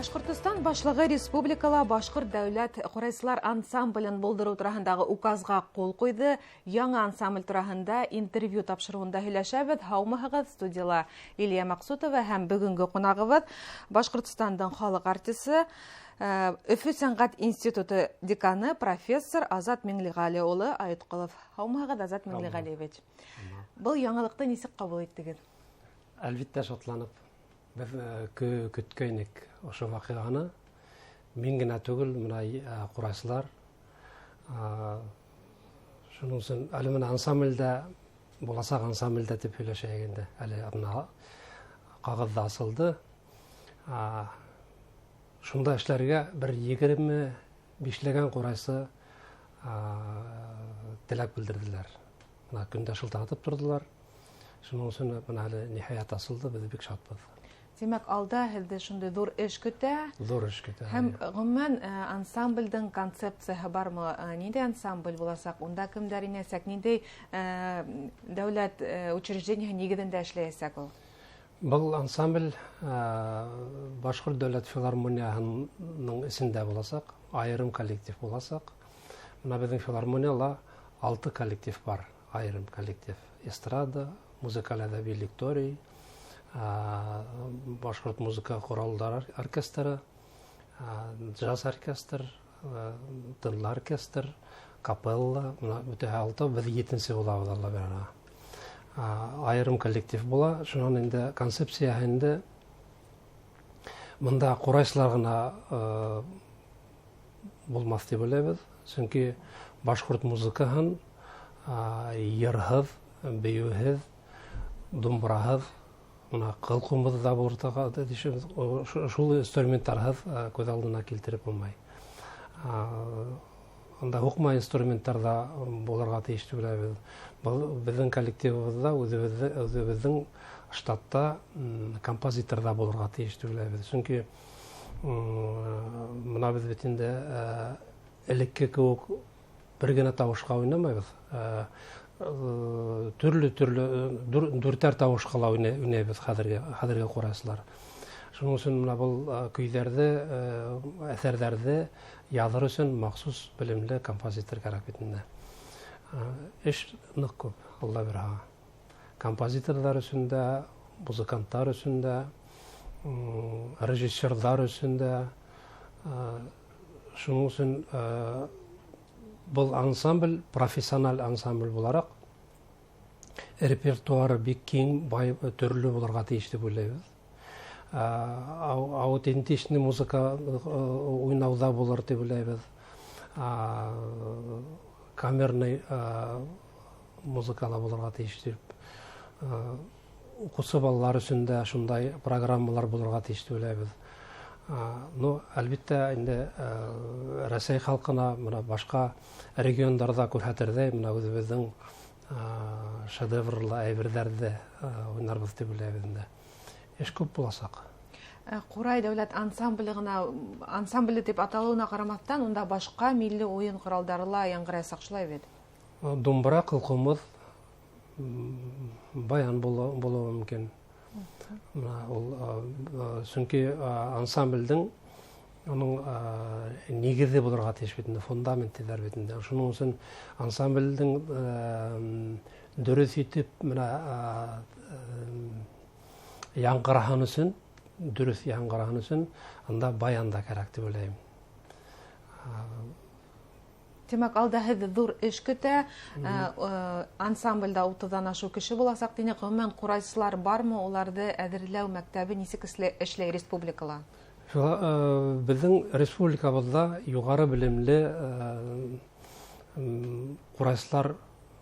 Башҡортостан Башлығы республикала Башҡорт дәүләт ҡурайсылар ансамблен булдырыу тураһындағы указға ҡул ҡуйҙы. Яңы ансамбль тураһында интервью тапшырыуында һөйләшәбеҙ. Һаумыһығыҙ, студияла Лилиә Маҡсутова һәм бөгөнгө ҡунағыбыҙ Башҡортостандың халыҡ артисы, Өфө сәнғәт институты деканы, профессор Азат Миңлеғәли улы Айытҡолов. Һаумыһығыҙ, Азат Миңлеғәлиевич. Был яңылыҡты нисек ҡабул иттегеҙ? Әлбиттә, шатланып. Беҙ көткәйнек ошо ваҡиғаны. Мин генә түгел, мына ҡурайсылар. Шуның өсөн әле мына ансамблдә, буласаҡ ансамблдә тип һөйләшәйек инде. Әле бына ҡағыҙҙа асылды. Шунда эшләргә бер 25ләгән ҡурайсы теләк белдерҙеләр. Бына көндә шылтыратып торҙолар. Шуның өсөн бына әле ниһайәт асылды, беҙ бик шатбыҙ. Тимәк, алда һеҙҙе шундай ҙур эш көтә. Ҙур эш көтә. Һәм ғөмүмән ансамблдең концепцияһы бармы? Ниндәй ансамбль буласаҡ? Унда кемдәр инәсәк? Ниндәй дәүләт учреждениеһы нигеҙендә эшләйәсәк ул? Был ансамбль Башҡорт дәүләт филармонияһының эсендә буласаҡ, айырым коллектив буласаҡ. Бына беҙҙең филармонияла 6 коллектив бар, айырым коллектив. Эстрада, музыкаль әҙәби лекторий, башҡорт музыка ҡоралдары оркестры, джаз оркестр, тынлы оркестр, капелла, бына бөтәһе 6, беҙ 7-нсе булабыҙ, Алла бирһә. Айырым коллектив була. Шунан инде концепцияһы инде бында ҡурайсылар ғына булмаҫ тип уйлайбыҙ. Сөнки башҡорт музыкаһын йырһыҙ, бейеүһеҙ, думбыраһыҙ, бына ҡыл ҡумыҙ ҙа булырға тейеш, шул инструменттарһыҙ күҙ алдына килтереп булмай. Унда һуҡма инструменттар ҙа булырға тейеш тип уйлайбыҙ. Был беҙҙең коллективыбыҙҙа үҙебеҙҙең штатта композитор ҙа булырға тейеш тип уйлайбыҙ. Сөнки бына беҙ бит инде элекке кеүек бер генә тауышҡа уйнамайбыҙ. Төрлө-төрлө дүртәр тауышҡа ла уйнайбыҙ хәҙерге ҡурайсылар. Шуның өсөн бына был көйҙәрҙе, әҫәрҙәрҙе яҙыр өсөн махсус белемле композитор кәрәк бит инде. Эш ныҡ күп, Алла бирһә. Композиторҙар өсөн дә, музыканттар өсөн дә, режиссерҙар өсөн дә. Шуның өсөн был ансамбль профессиональ ансамбль булараҡ репертуары бик киң, бай, төрлө булырға тейеш тип уйлайбыҙ. Аутентичный музыка уйнауҙа булыр тип уйлайбыҙ. Камерный музыкала булырға тейеш тип. Уҡыусы балалар өсөн дә шундай программалар булырға тейеш тип уйлайбыҙ. Әлбиттә, инде Рәсәй халҡына, бына башҡа региондарҙа күрһәтерҙәй, бына үҙебеҙҙең шедеврлы әйберҙәрҙе уйнарбыҙ тип уйлайбыҙ инде. Эш күп буласаҡ. Ҡурай дәүләт ансамбле ғына, ансамбле тип аталыуына ҡарамаҫтан, унда башҡа милли уйын ҡоралдары ла яңғыраясаҡ, шулай бит? Думбыра, ҡылҡумыҙ, баян булыуы мөмкин. Бына ул, сөнки ансамблдең уның нигеҙе булырға тейеш бит инде, фундамент тиҙәр бит инде. Шуның өсөн ансамблдең дөрөҫ итеп бына яңғыраһын өсөн, дөрөҫ яңғыраһын өсөн анда баян да кәрәк тип уйлайым. Тимәк, алда һеҙҙе ҙур эш көтә. Ансамблдә утыҙҙан ашыу кеше буласаҡ тине. Ғөмүмән, ҡурайсылар бармы? Уларҙы әҙерләү мәктәбе нисек эшләй республикала? Беҙҙең республикабыҙҙа юғары белемле ҡурайсылар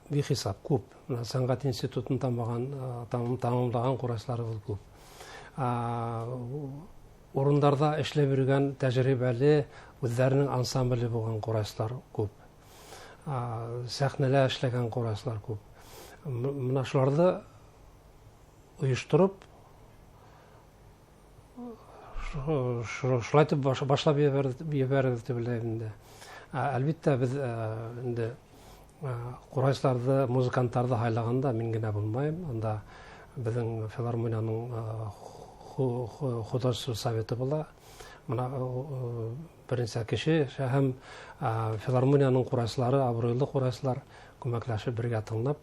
бихисап күп. Бына сәнғәт институтын тамамлаған ҡурайсыларыбыҙ күп. Урындарҙа эшләп йөрөгән тәжрибәле, үҙҙәренең ансамбле булған ҡурайсылар күп. Сәхнәлә эшләгән ҡурайсылар күп. Бына шуларҙы ойоштороп, шулай итеп башлап ебәрҙе тип уйлайым инде. Әлбиттә, беҙ инде ҡурайсыларҙы, музыканттарҙы һайлағанда мин генә булмайым. Анда беҙҙең филармонияның художество советы була. Мына беренсе кеше һәм филармонияның ҡурайсылары, абруйлы ҡурайсылар күмәкләшеп бергә тыңлап,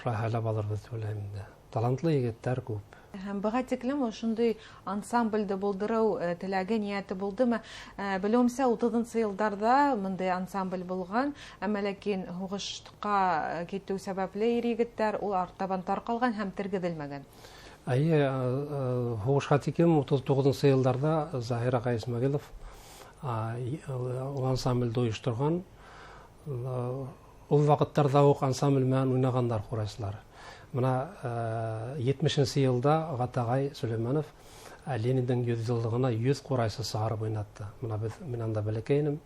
шулай һайлап алырбыҙ тип уйлайым инде. Талантлы егеттәр күп. Һәм быға тиклем ошондай ансамблде булдырыу теләге, ниәте булдымы? Белеүемсә, 30-нсы йылдарҙа бындай ансамбль булған, әммә ләкин һуғышҡа китеү сәбәпле ир егеттәр ул артабан тарҡалған һәм тергеҙелмәгән. Эйе, һуғышҡа тиклем 39-нсы йылдарҙа Заһир ағай Исмәғилов ул ансамблде ойошторған. Ул ваҡыттарҙа уҡ ансамбль менән уйнағандар ҡурайсылар. Мына 70-нсе йылда Ғата ағай Сөләймәнов Лениндың 100 йыллығына 100 ҡурайсы сығарып уйнатты. Мына беҙ, мин анда бәләкәй инем,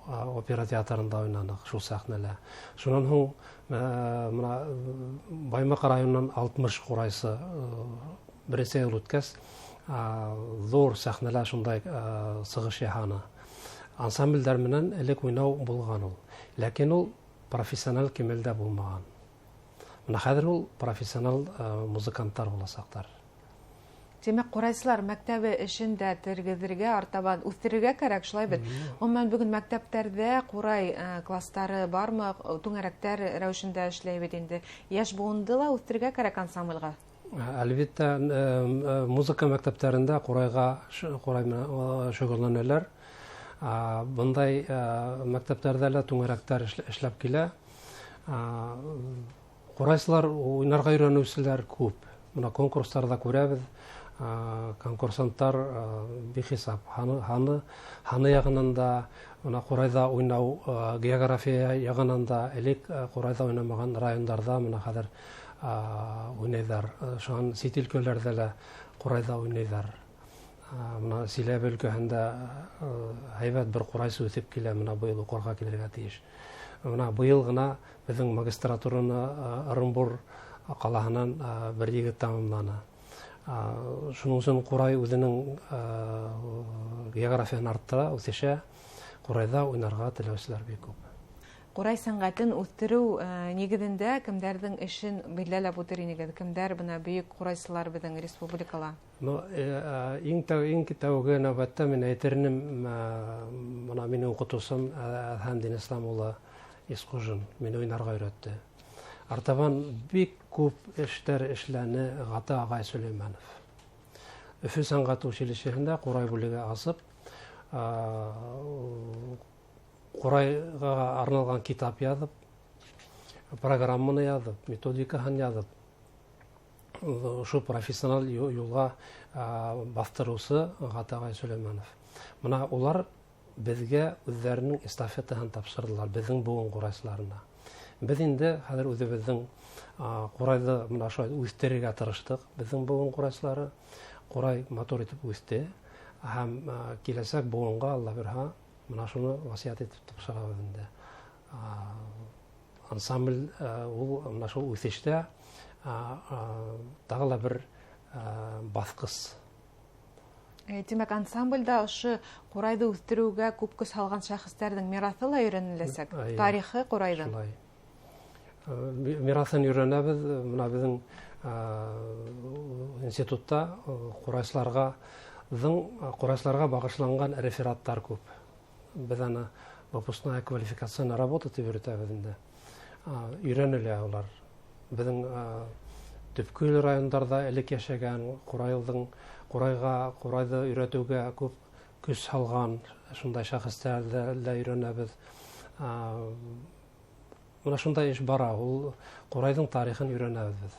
опера театрында уйнаныҡ шул сәхнәлә. Шунан һуң мына Баймаҡ районынан 60 ҡурайсы беренсе йыл үткәс, ҙур сәхнәлә шундай сығыш яһаны. Ансамблдәр менән элек уйнау булған ул. Ләкин ул профессиональ кимәлдә булмаған. Мына хәҙер ул профессионал музыканттар буласаҡтар. Тимәк, ҡурайсылар мәктәбе эшен дә тергеҙергә, артабан үҫтерергә кәрәк, шулай бит? Ғөмүмән, бөгөн мәктәптәрҙә ҡурай кластары бармы, түңәрәктәр рәүешендә эшләй бит инде. Йәш быуынды ла үҫтерергә кәрәк ансамблға. Әлбиттә, музыка мәктәптәрендә ҡурай менән шөғөлләнәләр. Бындай мәктәптәрҙә лә түңәрәктәр эшләп килә. Ҡурайсылар уйнарға өйрәнеүселәр күп. Мына конкурстарҙа күрәбеҙ, конкурсанттар бихисап. Һаны яғынан да, мына ҡурайҙа уйнау, география яғынан да, элек ҡурайҙа уйнамаған райондарҙа мына хәҙер уйнайҙар. Шунан сит өлкәләрҙә лә ҡурайҙа уйнайҙар. Мына Силәбе өлкәһендә һәйбәт бер ҡурайсы үҫеп килә, мына быйыл уҡырға килергә тейеш. Мына быйыл ғына беҙҙең магистратураны Ырымбур ҡалаһынан бер егет тамамланы. Шуның өсөн ҡурай үҙенең географияһын арттыра, үҫешә. Ҡурайҙа уйнарға теләүселәр бик күп. Ҡурай сәнғәтен үҫтереү нигеҙендә кемдәрҙең эшен билдәләп үтер инегеҙ? Кемдәр бына бөйөк ҡурайсылар беҙҙең республикала? Иң тәүге нәүбәттә мин әйтер инем, мына минең уҡытыусым Әҙһәм Динислам улы Исҡужин мине уйнарға өйрәтте. Артабан бик күп эштәр эшләне Ғата ағай Сөләймәнов. Өфө сәнғәт училищеһында ҡурай бүлеге асып, ҡурайға арналған китап яҙып, программаны яҙып, методикаһын яҙып, ошо профессиональ юлға баҫтырыусы Ғата ағай Сөләймәнов. Мына улар беҙгә үҙҙәренең эстафетаһын тапшырҙылар, беҙҙең быуын ҡурайсыларына. Беҙ инде хәҙер үҙебеҙҙең ҡурайҙы мына шулай үҫтерергә тырыштыҡ, беҙҙең быуын ҡурайсылары. Ҡурай матур итеп үҫте һәм киләсәк быуынға, Алла бирһә, мына шуны васиәт итеп тапшырабыҙ инде. Ансамбль ул мына шул үҫештә тағы ла бер баҫҡыс. Тимәк, ансамблдә ошо ҡурайҙы үҫтереүгә күп көс һалған шәхестәрҙең мираҫы ла өйрәнеләсәк, тарихы ҡурайҙың. Шулай. Мираҫын өйрәнәбеҙ. Мына беҙҙең институтта ҡурайсыларға бағышланған рефераттар күп. Беҙ аны выпускная квалификационная работа тип йөрөтәбеҙ инде. Өйрәнелә улар. Беҙҙең төпкөл райондарҙа элек йәшәгән ҡурайҙы өйрәтеүгә күп көс һалған шундай шәхестәрҙе лә өйрәнәбеҙ. Мына шундай эш бара, ул ҡурайҙың тарихын өйрәнәбеҙ беҙ.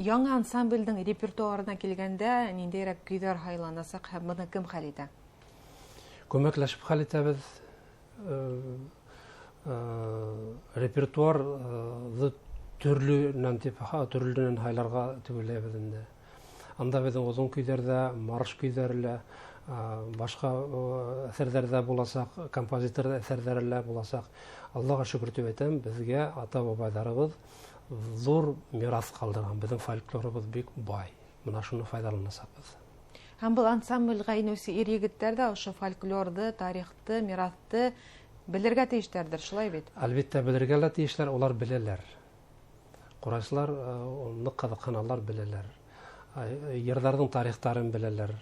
Яңы ансамблдең репертуарына килгәндә ниндәйерәк көйҙәр һайланасаҡ һәм быны кем хәл итә? Күмәкләшеп хәл итәбеҙ. Репертуарҙы төрлөнән тип, төрлөнән һайларға тип уйлайбыҙ инде. Анда беҙҙең оҙон көйҙәр ҙә, марш көйҙәре лә, башҡа әҫәрҙәр ҙә буласаҡ, композитор әҫәрҙәре лә буласаҡ. Аллаға шөкөр тип әйтәм, беҙгә ата-бабайҙарыбыҙ ҙур мираҫ ҡалдырған, беҙҙең фольклорыбыҙ бик бай. Мына шуны файҙаланасаҡбыҙ. Һәм был ансамблгә инеүсе ир-егеттәр ҙә ошо фольклорҙы, тарихты, мираҫты белергә тейештәрҙер, шулай бит? Әлбиттә, белергә лә тейештәр, улар беләләр. Ҡурайсылар, ныҡ ҡыҙыҡһыналар, беләләр. Йырҙарҙың тарихтарын беләләр.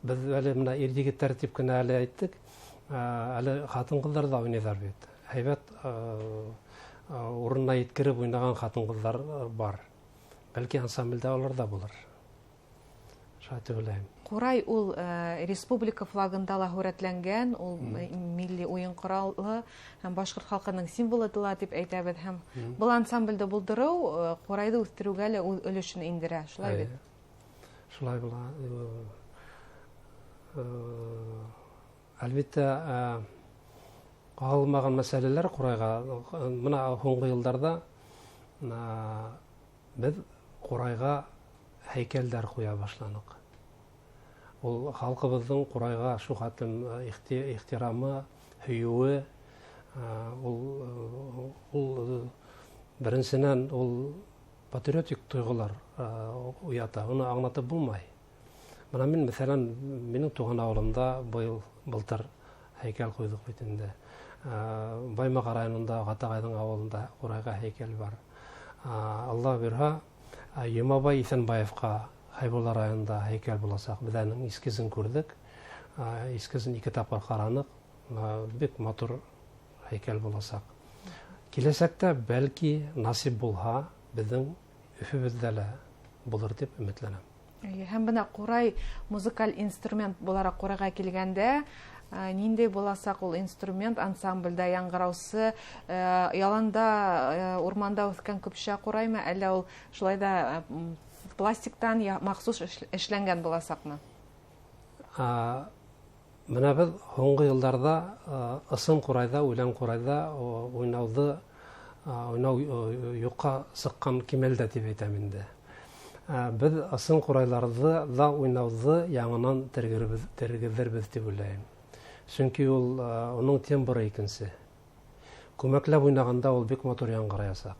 Беҙ әле бына ир егеттәр тип кенә әле әйттек, әле ҡатын-ҡыҙҙар ҙа уйнайҙар бит. Һәйбәт урынына еткереп уйнаған ҡатын-ҡыҙҙар бар. Бәлки ансамблдә улар ҙа булыр. Шулай тип уйлайым. Ҡурай ул республика флагында ла һүрәтләнгән, ул милли уйын ҡоралы һәм башҡорт халҡының символы ла тип әйтәбеҙ. Һәм был ансамблде булдырыу ҡурайҙы үҫтереүгә лә үҙ өлөшөн индерә, шулай бит? Шулай була. Әлбиттә, ҡағылмаған мәсьәләләр ҡурайға. Бына һуңғы йылдарҙа беҙ ҡурайға һәйкәлдәр ҡуя башланыҡ. Ул халҡыбыҙҙың ҡурайға шул хәтлем ихтирамы, һөйөүе, ул беренсенән ул патриотик тойғолар уята, уны аңлатып булмай. Бына мин, мәҫәлән, минең тыуған ауылымда быйыл былтыр һәйкәл ҡуйҙыҡ бит инде. Баймаҡ районында Ғатағайҙың ауылында ҡурайға һәйкәл бар. Алла бирһә, Йомабай Иҫәнбаевҡа Хәйбулла районында һәйкәл буласаҡ. Беҙ уның эскизын күрҙек. Эскизын 2 тапҡыр ҡараныҡ. Бик матур һәйкәл буласаҡ. Киләсәктә бәлки насип булһа, беҙҙең Өфөбөҙҙә лә булыр тип өмөтләнәм. Һәм бына ҡурай музыкаль инструмент булараҡ ҡурайға килгәндә, ниндәй буласаҡ ул инструмент ансамблдә яңғыраусы, яланда, урманда үҫкән көпшә ҡураймы, әллә ул шулай да пластиктан махсус эшләнгән буласаҡмы? Бына беҙ һуңғы йылдарҙа ысын ҡурайҙа, үлән ҡурайҙа уйнау юҡҡа сыҡҡан кимәлдә тип әйтәм инде. Беҙ ысын ҡурайларҙы ҙа уйнауҙы яңынан тергеҙербеҙ тип уйлайым. Сөнки уның тембры икенсе. Күмәкләп уйнағанда ул бик матур яңғыраясаҡ.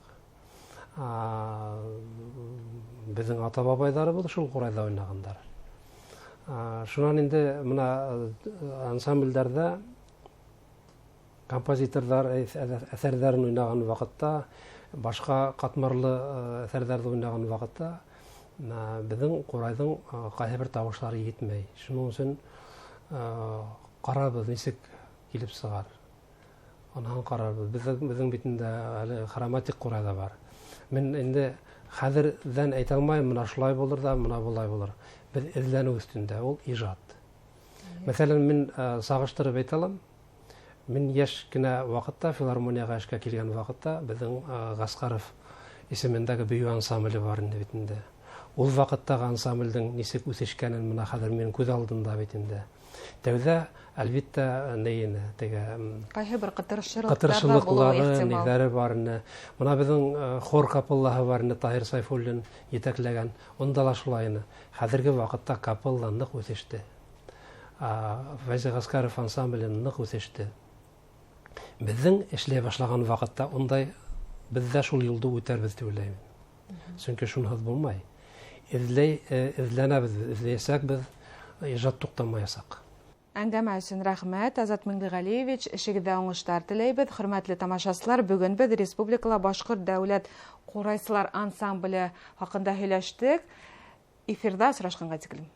Беҙҙең ата-бабайҙарыбыҙ шул ҡурайҙа уйнағандар. Шунан инде бына ансамблдәрҙә композиторҙар әҫәрҙәрен уйнаған ваҡытта, башҡа ҡатмарлы әҫәрҙәрҙе уйнаған ваҡытта беҙҙең ҡурайҙың ҡайһы бер тауыштары етмәй. Шуның өсөн ҡарарбыҙ, нисек килеп сығар. Унан ҡарарбыҙ. Беҙҙең бит инде әле хроматик ҡурай ҙа бар. Мин инде хәҙерҙән әйтә алмайым, бына шулай булыр ҙа, бына былай булыр. Беҙ эҙләнеү өҫтөндә, ул ижад. Мәҫәлән, мин сағыштырып әйтә алам. Мин йәш кенә ваҡытта, филармонияға эшкә килгән ваҡытта, беҙҙең Ғасҡаров исемендәге бейеү ансамбле бар инде бит инде. Ул ваҡыттағы ансамблдең нисек үҫешкәнен бына хәҙер минең күҙ алдымда бит инде. Тәүҙә, әлбиттә, нейене, теге, Ҡайһы бер ҡытыршылыҡтар да булыуы ҡытыршылыҡлары, ихтимал. ниҙәре бар ине. Бына беҙҙең хор капеллаһы бар ине, Таһир Сайфуллин етәкләгән. Унда ла шулай ине. Хәҙерге ваҡытта капелла ныҡ үҫеште. Фәйзи Ғәскәров ансамбле ныҡ үҫеште. Беҙҙең эшләй башлаған ваҡытта ундай беҙ ҙә шул юлды үтәрбеҙ тип уйлайым. Сөнки шунһыҙ булмай. Эҙләнәбеҙ, эҙләйәсәкбеҙ, ижад туҡтамаясаҡ. Әңгәмә өсөн рәхмәт, Азат Миңлеғәлиевич, эшегеҙҙә уңыштар теләйбеҙ. Хөрмәтле тамашасылар, бөгөн беҙ Республикала Башҡорт дәүләт ҡурайсылар ансамбле хаҡында һөйләштек. Эфирҙа осрашҡанға тиклем.